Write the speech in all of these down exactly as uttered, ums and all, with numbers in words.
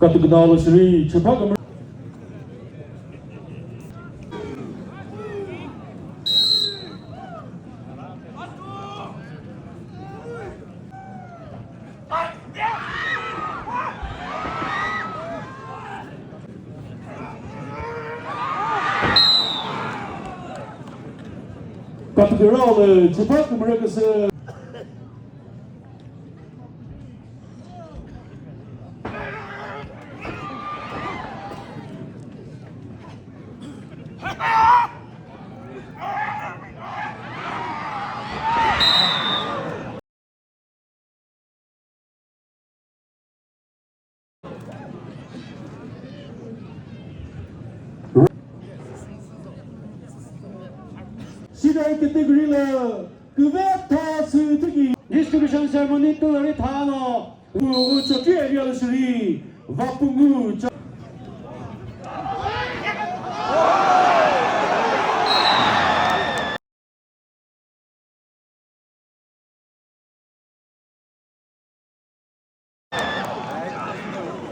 Katikna lo shiri, chepa kamar. Katikna lo, chepa kamar kese. Sidai category la küvetha sü tiki distribution ceremony tüleri thano. Ugu Chokri area lü shiri, Vapungu Cho-,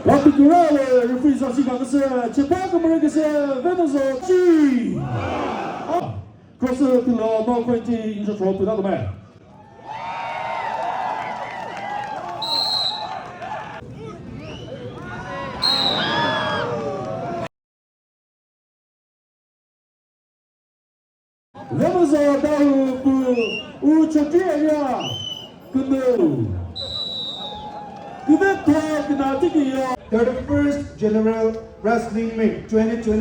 Vapungu ra le referee sa shi ka kese, chepa kamar kese, Venuzo Chi. Ah, cross tilo, no point, injury throw, püta tome. Venuzo Dawhuo pü u Chokri area künü. Küvetha künati kiyo. Thirty-first General Wrestling Meet twenty twenty.